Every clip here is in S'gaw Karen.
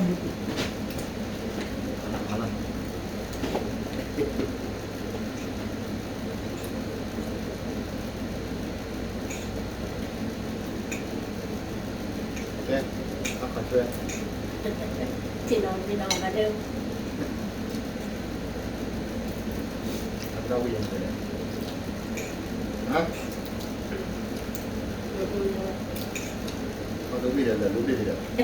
ကဲ, အခီဆွဲ, ထံၣ်နီၤမ့ၢ်နီၤမၤဒၢ, အတၢ်ဝံၣ်ယၤန့ၣ်, ဟါ, အတဝံၣ်ယၤလၢာ်လၢာ်ဘ့ၣ်ဒီး,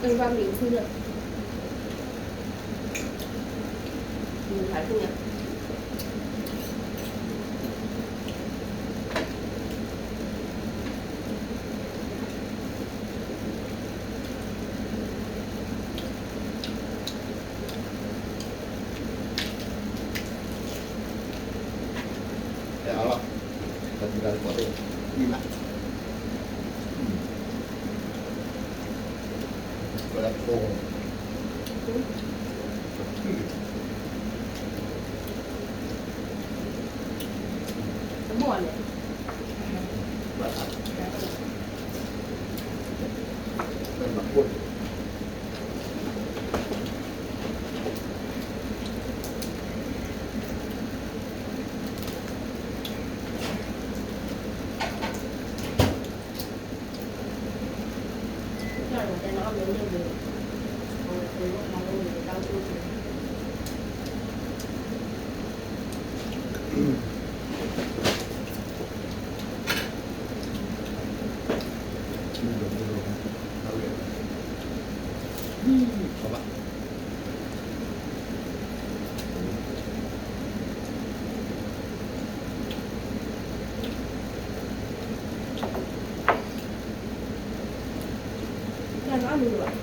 အဘၣ်မ့ၢ်ခုလၢာ်, မ့ၢ်ခါဆူညါ အဲၣ်အါလီၤ, တ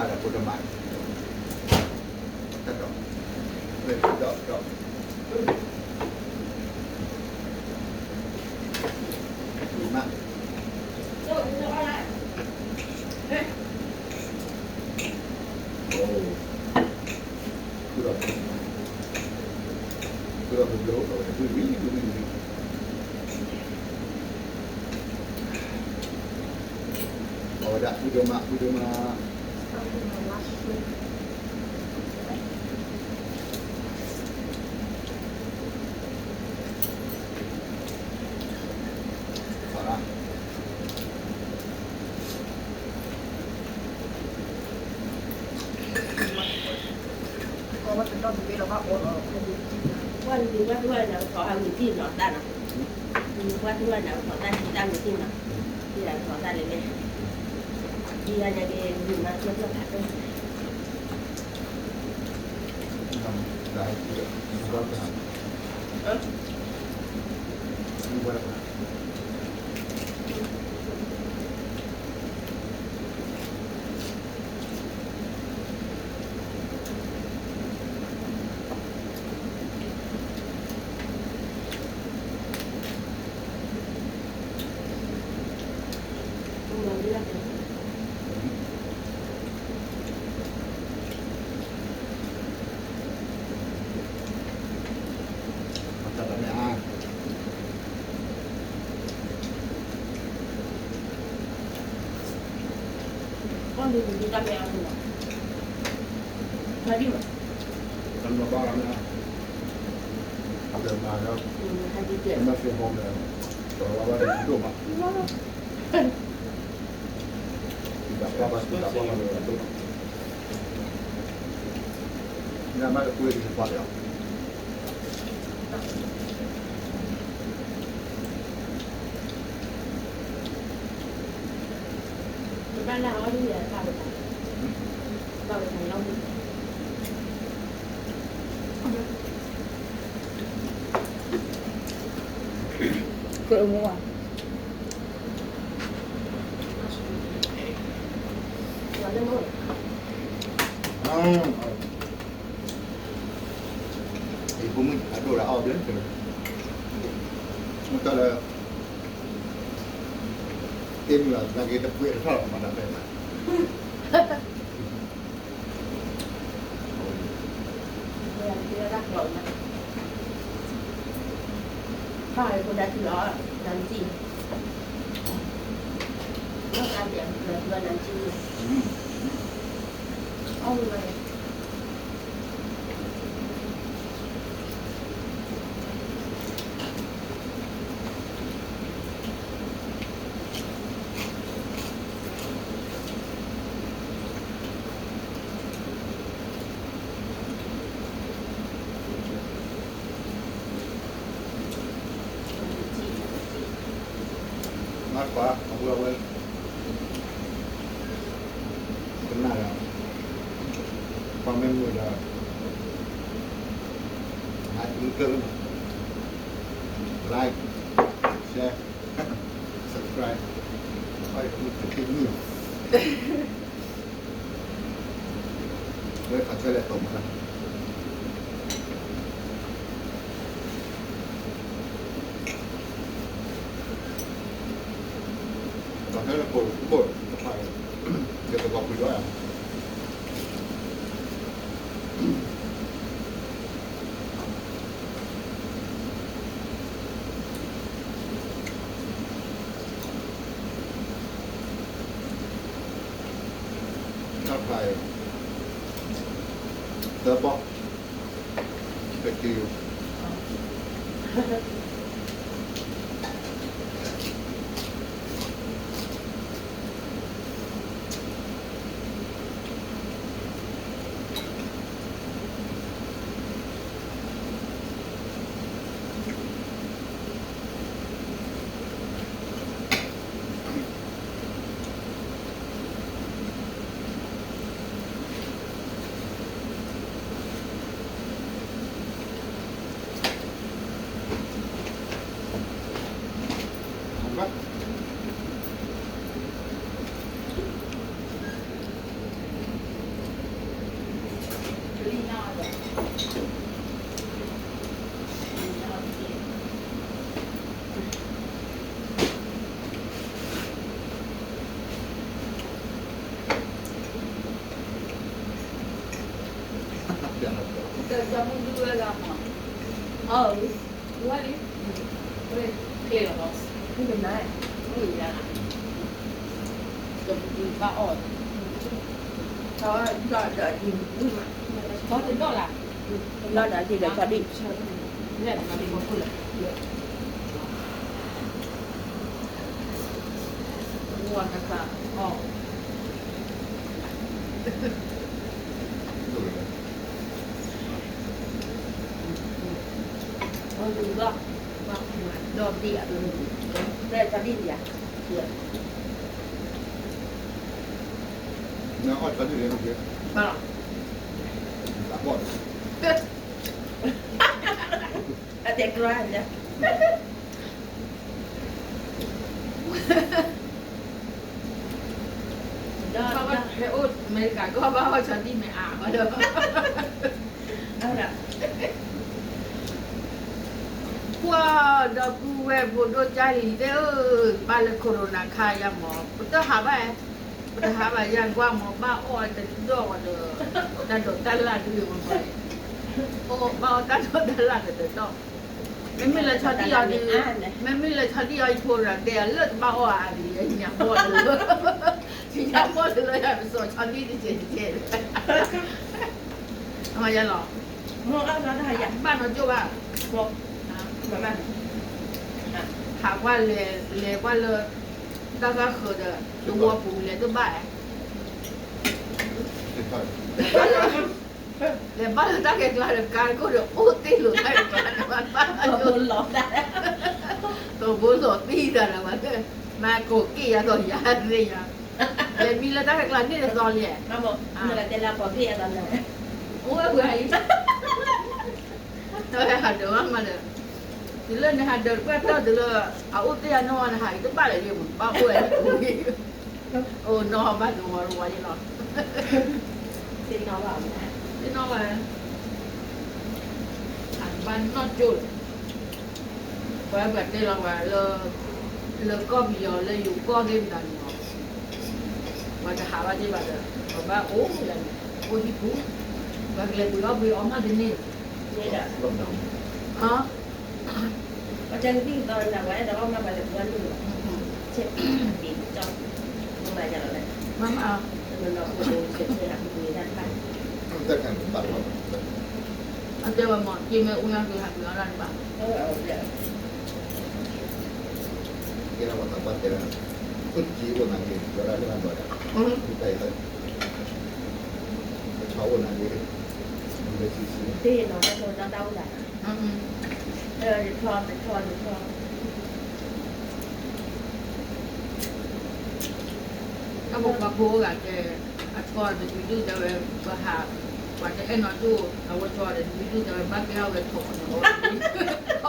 ၢ်ဒုးတၢ်လၢပှၤသ့ၣ်, ဝံၣ်မး, ဝဲဒၣ်ဖိ, တမိၢ်န့ၣ်, ဘၣ်, ဘၣ်မၤခိၣ်န့ၣ် အဝဲဒၣ် အုဒိမး အုဒိမး ပှၤတဒိးန့ၣ် ပှၤတဝဲန့ၣ် ပထီၣ်ဟးဝံၤတံၢ်နီၤတၢ်နီၤ, ပှၤတဝဲန့ၣ် ပထီၣ်တၢ်ဆံးတၢ်မုာ်တံၢ်နီၤ, ဒ်ပထီၣ်တၢ်လဲၣ်လဲၣ်, ဒ်ယၤန့ၣ်က့ၤ ဝံၤမၤစၢၤဖျၢၣ်ဖးဒိၣ် နမ့ၢ်တကွၢ်ဒီးပှၤလၢ ပဘၣ် ယဖိမုၣ်အဒိၣ်လၢအီၣ်ဘျဲၣ်, မ့ၢ်တၢ်လၢ တ့မုာ်အီၤ သနာ်က့တပှဲၤတထီၣ်လီၤမးတၢ်ဖဲမး.မၤကွၢ် အဝဲဝဲ ကနၣ်ဒီး ကွၢ်မ့ၢ်မုာ်ဒီး မၤတံၤကျၢၢ် like, share, subscribe, အီၣ်ယၤ ဝဲခးဆၢလဲၤတိာ်မး ဒီးဖဲလၢကိးဘိၣ်တဖၣ် ယကဘီကွံာ်ဝဲ တၢ်ဖျါအံၤ သၢဘီ တက့ၢ် အတဲကြၢးညါ ဒီး ဖဲအိၣ်အမဲရကၤ ကဘၣ်အီၣ်ဆီဒံၣ်မ့ၢ်အါဘၣ်ဒီး ပှၤဒီပုၢ်ဝဲၢ်ဖိဒိၣ်ကၢ်လံၤသ့ၣ်ဧၢ, ဘၣ်လၢ corona ခါယါမး ပတဟးဘၣ်, ပတဟးဘၣ်ယါကွၢ်မး ဘၣ်အီၣ်တဒီၣ်ဒီး တၢ်ဒိးတၢ်လၢ်ဒုးမး, ဘၣ်အီၣ်တၢ်ဒိးတၢ်လၢ်တဒီး မ့မ့ၢ်လၢဆီဒံၣ်အီၤဒုး, မ့မ့ၢ်လၢဆီဒံၣ်အီၤ ယဖိရၤတဲအီၤလၢတဘၣ်အီၣ်အါဒံး ယညါဘီၣ်လၢ, ယညါဘီၣ်လၢယပစီၤဆီဒံၣ်တကဲးတကဲး, အမယါလီၤ, ဘၣ်နီၢ်ကၠိဘၣ်, ဟးကွၢ်လဲၤ, လဲၤကွၢ်လၢ, တၢ်ဂၢ်ဃၢၤဒီး တဝီပူၤလဲၤတဘၣ်, လဲၤဘၣ်လၢတၢ်ဂဲၤကျါဒီး ကါကိၢ်ဒီးအိၣ်တ့ၢ်လိာ်တၢ်ဂဲၤကျါန့ၣ် ဘၣ်ဘၣ်, တိၢ်ဘိလီၤသံသးဒီး မၤကိးက့ၣ်ယၤဒီးယၤသ့ၣ်ညါ, မံလၢတၢ်ဟဲကျါန့ၣ်တသီလံ, အိၣ်ဝဲပှၤအံၤ, တၢ်ဟဲဟးဒၢးမးဒီး, တုၤလၢနဟးဒၢးတပှၢ်တီၢ်တုၤလၢ အအိၣ်တ့ၢ်အနီၢ်ဝဲနဟးအံၤတဘၣ်လၢၤယဲၢ်မး ဘၣ်အိၣ်ဝဲန့ၣ်, အိၣ်နီၢ်ဘၣ်ဒိဝဲဝဲယဲၢ်လီၤ, သ့ၣ်နီၣ်ဘၣ်, သ့ၣ်နီၣ်ဘၣ်, အဘၣ်နီၢ်ကၠိလီၤ, ပှၤပှၤတဲလီၤပှၤလၢ လၢကီၢ်ပယီၤလၢယိၤကီၢ်သ့ၣ်မတၤန့ၣ်လီၤ, ပှၤတဟးဘၣ်သ့ၣ်ဘၣ်ဒီး ပှၤဘၣ်အိၣ်လၢန့ၣ် အိၣ်ဟံၣ်ပူၤ, ပှၤကလဲၤပှ့ၤအီၣ်ပှ့ၤအီမးတန့ၢ်, အ ပှၤကသံၣ်သီနၤ ပှၤအဲၣ်ဒိးအီၣ်မး ပှၤလဲၤပှ့ၤအီၣ်န့ၢ်လီၤ, ဆဲးပ့ၤကၠီ, မၤယၤလီၤလဲၣ်, မၤမး, တနီၤနီၤဖိဒိဆဲးဆဲးဟးပှ့ၤတၢ်တဖၣ်, အတဲဝဲမ့ၢ်က့ၤမ့ၢ်အူညါက့ၤဟးပှ့ၤအီၣ်တၢ်တဖၣ်, ကဲထီၣ်ပှၤသးပှၢ်တဲဝဲ, အိၣ်က့ၤအိၣ်နၤက့ၤ ကီဒၣ်လၢနၤဘျီဒီး, ပဆီအိၣ်နၤက့ၤ, တ့ၢ်နီၤ တၢ်ထီၣ်တၢ်အိၣ်သး, တၢ်ဖိပှၤဖိအိၣ်ဂၤတဲ, အထီၣ်တဒုဒုတဲဝဲ, ပဟး, ပှၤတအဲၣ်နီၤဒိၣ် အဝဲထီၣ်တဒုဒုတဲဝဲ ဘၣ်ကဲထီၣ်ဝဲထီၣ်နီၤ, အီၣ်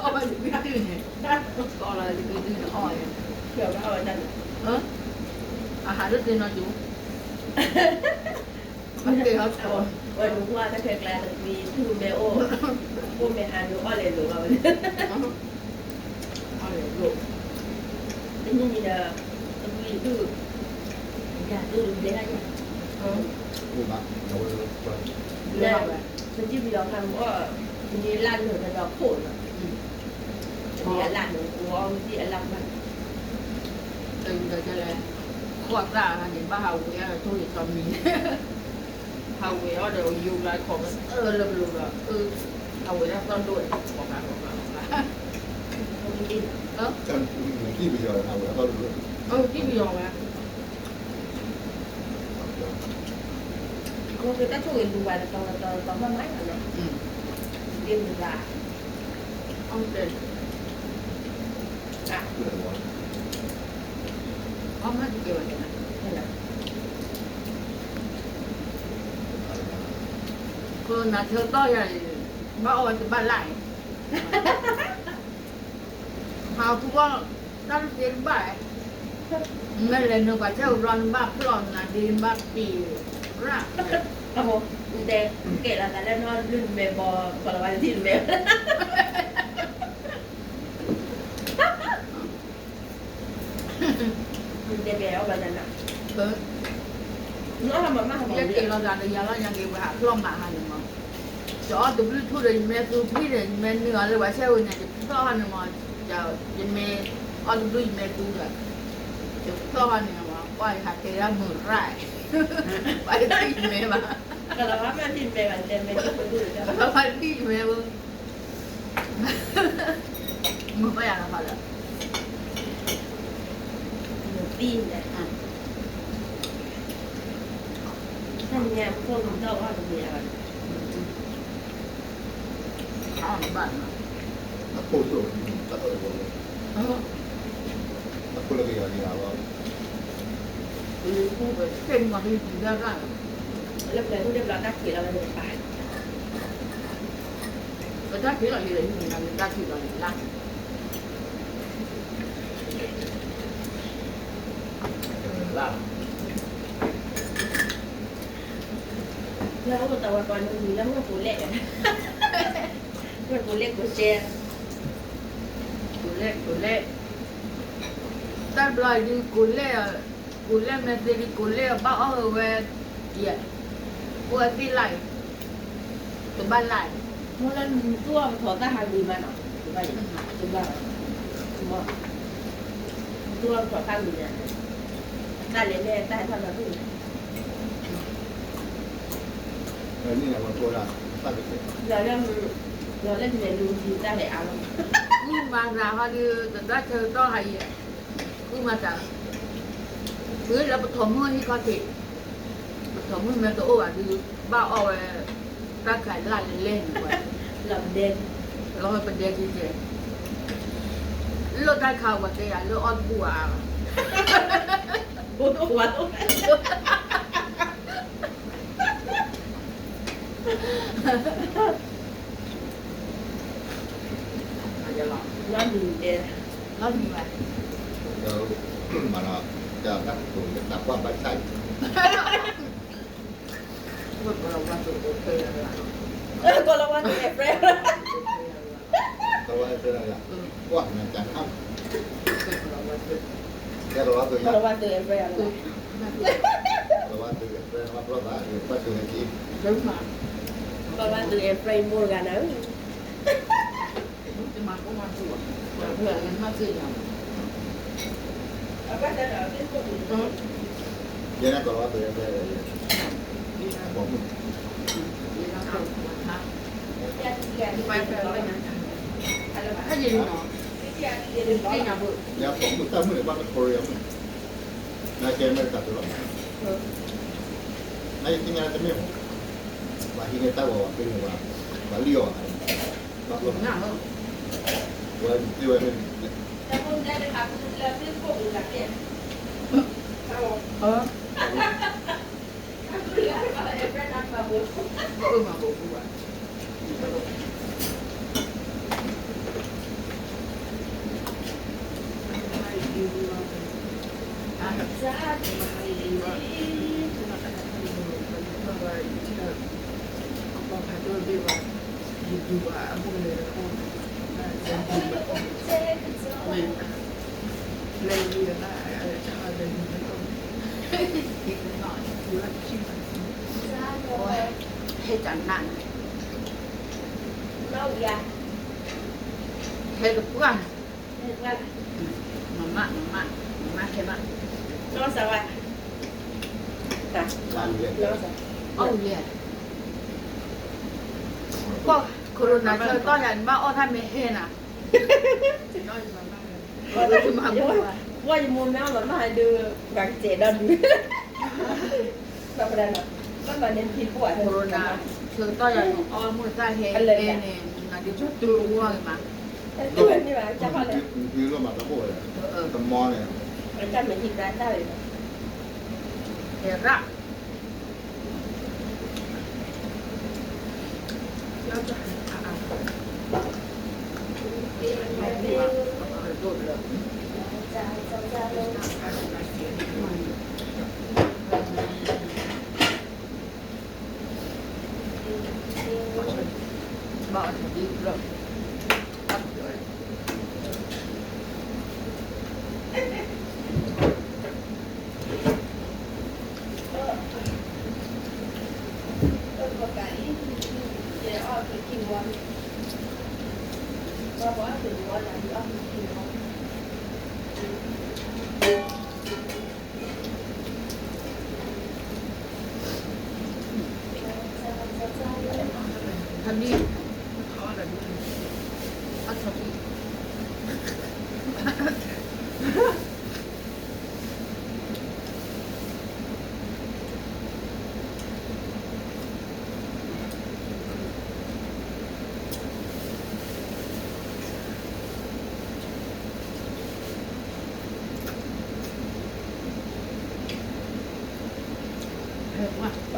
ဝဲတဒုဒုန့ၣ်, အီၣ်လီၤတဒုဒုန့ၣ်အီၣ်ဝဲ, အဟးလၢသ့ၣ်နီၤဒိၣ် အကဲထီၣ်ထီၣ်, ဝဲဒၣ်တၢ်ခဲကျါတကွံထူၣ်မဲအိၣ်, အိၣ်မဲအါဒိၣ်အီၣ်လဲၤလိၤလီၤဝဲ, အီၣ်လဲၤလိၤ, တနံၤနံၤဒီး, တကွံထူၣ်, ယၤဒိၣ်တဘျဲၣ်ယၤ, ပစံးပယီၤခါမ့ၢ်အီၣ်, မ့ၢ်လၢ်လၢာ်ဒီးခိၣ်လီၤ, မ့ၢ်အလၢ်န့ၣ် ပအီၣ်မ့ၢ်စံၣ်အလၢ်မး, တၢ်လဲၤ, ခိၣ်သၣ်န့ၣ် ဘၣ်ဟးဝံၤအထိၣ်ဂ့ၤစီမံၤ, ဟးဝံၤအီၣ်ဒီးယိၤကျါခိးဝဲသၢလၢပလိၤဒီး, ဟးဝံၤဒၣ်သီၣ်ဒိၣ်, တံၢ်ပယီၤဝဲ, တၢ်ဆိၣ်ဂ့ၤလူၤဝဲတတီၤတတီၤတတီၤမးမးလီၤ, တံၢ်မုၢ်ဂၤ, အီၣ်မးတကဲဘၣ်, နၤဆၢကတီၢ်ယၤန့ၣ်, ဘၣ်အီၣ်ဝဲတဘၣ်လၢ်အံၤ, ဟးထူဘၣ်, တၢ်တသ့တဘၣ်, မ့ၢ်လဲၤနုာ်ပှၤဆဲးဧိၤဘျီ နဘၣ်ဖျီၣ်နၤဒ့ နဘၣ်ပ့ၤရၣ်, အမိၢ်, နတဲ, ကဲလီၤသးလၢနီၢ်ဘျုးနမဲာ်ဘီ, ကီၤလၤဝါတထံၣ်နမဲာ် နတဲကဲအီၣ်ဘၣ်နၤ, နအီၣ်မးမးဟးမး, ယက့ၤလီၤသးဒီးယၤလီၤ ယက့ၤဝဲဟးဖျီၣ်မးဟါန့ၣ်မး, ယအီၣ်တဘျုးထူၣ်ဒီး ယမဲသူဖံဒီး ယမဲနုာ်အီၤလၢပှၤဆဲးဧိၤန့ၣ် ယဖျီၣ်ဟါန့ၣ်မး, ယမဲ, အီၣ်တဘျုးယမဲသူဒီး, ယဖျီၣ်ဟါန့ၣ်မး ပှၤယဟးတဲဒၣ်မုာ်ရၣ်, ပှၤတထံၣ်ယမဲာ်ဘၣ်, ကီၤလၤဝါမ့ၢ်ထံၣ်မဲာ်ဘၣ် နတဲမဲာ်တထံၣ်ယမဲာ်ဧိၤ, မုာ်ဘၣ်ယၤလီၤခီဒီး, မုာ်သံန့ၣ်, တၢ်ညါဖိမုၣ်ဒီၣ်ဝါတမံၤလၢၤဘၣ်န့ၣ်, အီၣ်ဘၣ်, အဖိ, အဖိလၢကယီၤန့ၣ်လီၤ, တ့ၢ်မၤဟံးပူၤဒၣ်ရၣ်, လၢပျၢၤထူၣ်တဘျီတၢ်ခံးလီၤဝဲန့ၣ်ပၢ်, ပတၢ်ခံးလီၤလံဒီး ဟံးန့ၢ်တၢ်ခံးလီၤလံလၢ်, လၢ် လၢအိၣ်တဝဲပှၤနမံၤလၢမုၢ်ကိးလဲၣ်, မုၢ်ကိးလဲၣ်ကိးစဲ, ကိးလဲၣ်ကိးလဲၣ်, တၢ်ဘျီအံၤဒုးကိးလဲၣ်, ကိးလဲၣ်မဲာ်သ့ဒုးကိးလဲၣ်အဘၣ်အီၣ်ဝဲ, ယဲ, အိၣ်ဝဲသ့ၣ်လၢ်အံၤ, တဘၣ်လၢ်အံၤ, မ့ၢ်လၢနသူၣ်အီၣ်ပထီၣ်တၢ်ဟးဂ့ၤမးနီၤ, တဘၣ်အံၤ, တဘၣ်, မ့ၢ်, နသူၣ်အီၣ်ပထီၣ်တၢ်ဂ့ၤန့ၣ်, တၢ်လဲၤလဲၣ်တၢ်ဟဲထီၣ်ဒီး, လီၤလၢ, လီၤလၢမဲာ်လူၤဒံးတၢ်လဲၤအါလီၤ, မုၢ်မၤသးဟီဒုး တဒၣ်ဆၢကတီၢ်ဟးယံၤ, မုၢ်မၤသး, ဝံၤလၢပထီၣ်မုၢ်ဟံၣ်ခီၣ်ထံး, ပထီၣ်မုၢ်မ့ၢ်တအိၣ်ဘၣ်ဒုး, ဘၣ်အီၣ်ဝဲ, တၢ်ခးလၢ်လဲၤလဲၣ်န့ၣ်ဝဲ, လီၤပဒဲ, လီၤပဒဲက့ၤကဲ, လၢတၢ်ခးဝဲကဲယၤလၢအီၣ်တဘူၣ်ဧါ, ဝါ လီၤမံၤဒဲး, လီၤမံၤဝဲ, မၤလီၤ, တၢ်တၢ်ကွၢ်ဘၣ်ဆၣ်, ကီၢ်လီၤဝါသုး air fryer, ကီၢ်လီၤဝါသုး air fryer, ကီၢ်လီၤဝါသုး air fryer, ကီၢ်လီၤဝါသုး air fryer, ကီၢ်လီၤဝါသုး air fryer မိၢ်တဂၤနၤဧၢ, ယဲန့ၣ်ကီၢ်လီၤဝါသုး air fryer, ပိာ်မုၣ်, ပိာ်မုၣ်တၢ်မုၣ်န့ၣ် ဘၣ်တ Korea မုၣ်, နကဲအမဲရကၤသုးလီၤ, နယသ့ၣ်ညါတမ့ၢ်မး, ပှၤဟံးန့ၢ်တၢ်ဂီၤပှၤဖဲန့ၣ်ဝဲ, ပှၤလံၣ်အီၤ, ဘၣ်ဘျီ, ဝဲမ့ၢ်သ့ဝဲမ့ၢ် ဟဲတနၢ်န့ၣ်, ဟဲတပှၢ်န့ၣ်, မမ, မမ, မမဟဲဘၣ်, နီၢ်စၢ်ဝဲ, အီၣ်ဝံၤလဲၣ်, ကီၢ် Corona ဆၢကတီၢ်ယၤန့ၣ် ဘၣ်အီၣ်တၢ်မ့ၢ်ဟဲနၤ, ဝဲယမိၢ်မ့ၢ်အီၣ်လီၤနီၢ်ဟဲဒုး, ပှၤကစဲးဒီဒုး, ဘၣ်မၤန့ၣ်ဖံးပှၢ်, Corona ဆၢကတီၢ်ယၤန့ၣ် အီၣ်မ့ၢ်တၢ်ဟဲဟဲန့ၣ်, နက့ၤတူၢ်တဝီဂ့ၤမး, တူၢ်န့ၢ်ဘၣ်ကၢ်ဖီလဲၣ်, တမီန့ၣ်, ကၢ်မ့ၢ်ဟံးဘၣ်တၢ်ဝဲ, ဟဲရၣ် ပှၤ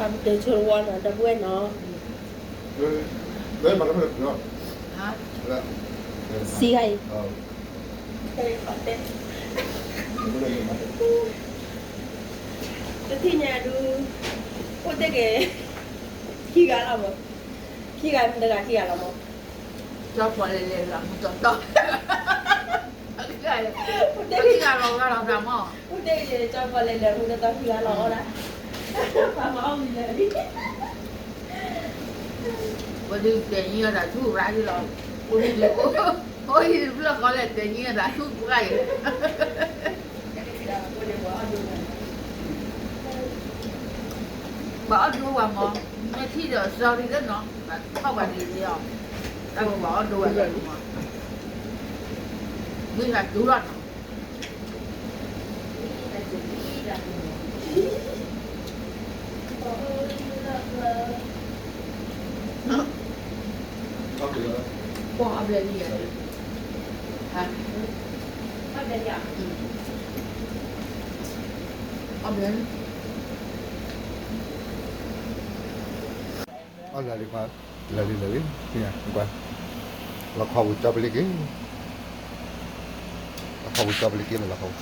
ပတုာ်ဆိတဝီနီၤ ဒီပုၢ်ဝဲၢ်နီၤ, စံဂၤအံၤ, တထံၣ်ညါဒုး, အိၣ်တ့ၢ်က့ၤ, ခံဂၤလီၤမး, ခံဂၤမ့ၢ်တဂၤခံဂၤလီၤမး, ကၠီပီလဲၤလဲၤလီၤမူတီတီ, အိၣ်တ့ၢ်က့ၤ, အိၣ်တ့ၢ်က့ၤကၠီပီလဲၤလဲၤမူတီတီခံဂၤလီၤအီၣ်ဒၣ်, ပှၤမၤအီၣ်မံၤလၢာ်လံ, ပှၤဒုးတဲာ်ညံအီၣ်တၢ်ဆူၣ်ရၣ်လီၤ, အိၣ်ဒုး, အိၣ်ယံၤတဖျၢၣ်ဃီလဲၣ် တဲာ်ညံအီၣ်တၢ်ဆူၣ်ရၣ်အံၤ ပှၤအီၣ်ဒိဝဲမး, မ့ၢ်ထံၣ်ဒီး sorry လၢနီၤ, ပှၤထီၣ်ပှၤဒ်န့ၣ်အီၤ, တၢ်ပှၤအီၣ်ဒိဝဲလၢမး, မ့ၢ်သးတူၢ်လီၤနီၤ, ပှၤအီၣ်ဘျဲၣ်လံ, ဟါ, အီၣ်ဘျဲၣ်လံဧါ, အီၣ်လၢာ်လံ, လၢာ်လံ, လၢာ်လံ, ကွၢ်, လီၤခီပူၤကၠီပလ့ၤက့ၤ, လီၤခီပူၤကၠီပလ့ၤက့ၤလၢ လီၤခီပူ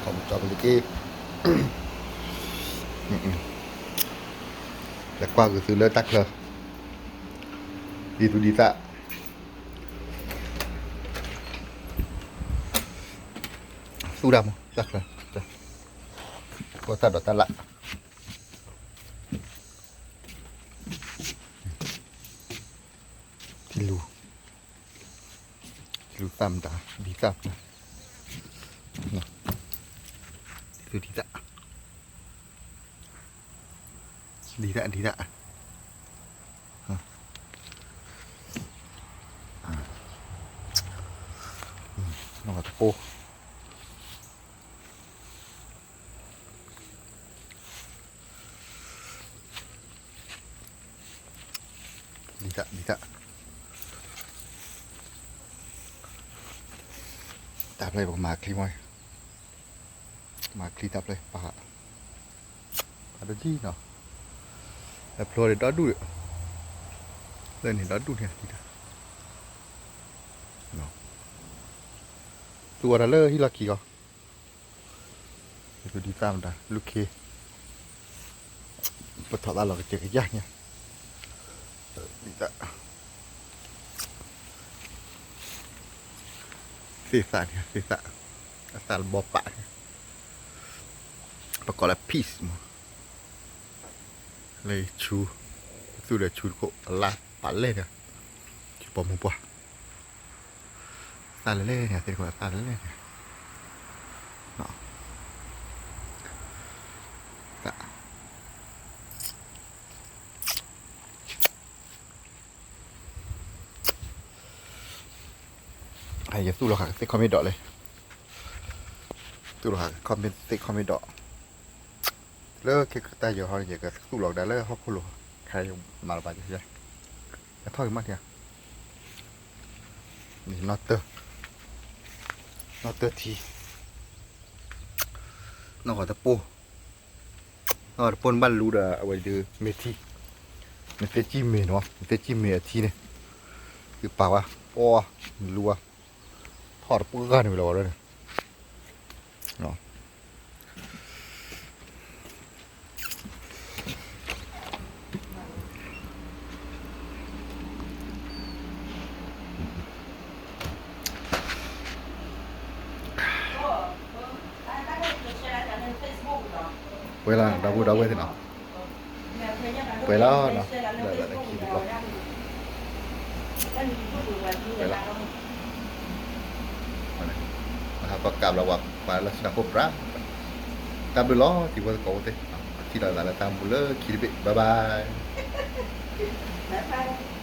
ၤ, လီၤခီပူၤကၠီပလ့ၤက့ၤ, လဲၤကွၢ်က့ၤသုလၢတၢ်ချၢ, ဒ်သူၣ်ဒ်သး သူၣ်ဒၣ်မး တၢ်ချၢ, ပတၢ်ဒိးတၢ်လၣ်, ထံလူၤ, ထံလူၤသၣ်မတၤ ဒ်သၣ်မတၤ, ဒ်သူၣ်ဒ်သး, ဒ်သၣ် ဒ်သၣ်, နီၢ်တပိၢ် ဒ်သၣ် ဒ်သၣ်, တၢ်ဖျၢၣ်ပကမၤချံမီၢ်, မၤချံတၢ်ဖျၢၣ်ပာ်, ပာ်ဒိၣ်ဒံၣ်နီၤ, အဖျိဒီးဒီဒူၣ်ဒီး, လၢန့ၣ်ဒီဒူၣ်န့ၣ် ဒ်သၣ်, သူၣ်ဝဲဒၣ်လၢဟံၣ်လီၢ်ခံဂီၢ်, ဒ်သူၣ်ဒ်သၣ်မတၤ လူၢ်ခ့, ပထီၣ်သးလီၤကစၢၢ်ကယၢ်ညါ, ဒ်သၣ်, သ့ၣ်သၣ်န့ၣ် သ့ၣ်သၣ်, အသၣ်လၢဘီပာ်န့ၣ်, ပကိးလၢ peas မး, လၢယဆူ, သူၣ်ဒီးဆူတခိၣ် အလၢ်ပာ်လဲၢ်န့ၣ်, ဆူပိာ်မုၣ်ပှၢ် အသၣ်လဲၢ်လဲၢ်န့ၣ် သ့ၣ်တခိၣ်အသၣ်လဲၢ်လဲၢ်န့ၣ်, သၣ်, ယသူၣ်လီၤဃာ်ကသ့ၣ်ခီမ့ၢ်ဒီးလဲၣ်, သူၣ်လီၤဃာ်ကသ့ၣ်ခီမ့ၢ်ဒီး, လၢခဲကတၢၢ်ယၤဟီန့ၣ် ယကသူၣ်လီၤကဒါလၢဟီၣ်ခိၣ်လိၤ, ခဲယမၤလီၤဘၣ်ယဲ, ယထီၣ်က့ၤမးထံဧါ, နီၢ်တၢၢ်, နီၢ်တၢၢ်ထံ, နီၢ်ဂီၤတပိၢ်, နီၢ်ဂီၤတပိၢ်န့ၣ်ဘၣ်လူဒီး အဝဲဒုးမ့ၢ်ထံ, နသ့ၣ်ကံၢ်မ့ၢ်နီၤ နသ့ၣ်ကံၢ်မ့ၢ်အထံန့ၣ်, သုပာ်ဝဲ, ပှၤ, နလူဝဲ, ထီၣ်တပှၢ်ဂၤန့ၣ်ဝဲလီၤဝဲဒၣ်န့ၣ် ပှဲၤလီၤ ဒီပုၢ်ဒီဝဲၢ်သ့ၣ်နီၤ, ပှဲၤလီၤနီၤ, လၢလၢခံတဘျီ, ပှဲၤလီၤ, ပကးဘျီဝဲပှၤလၢဆၢဖိပြး, တၢ်ဘျုးလီၤ တံၤဖိသကိးဖိသ့ၣ်, ပထံၣ်လိာ်သးလၢတၢ်မူလၢခံတဘ့ၣ်, bye bye.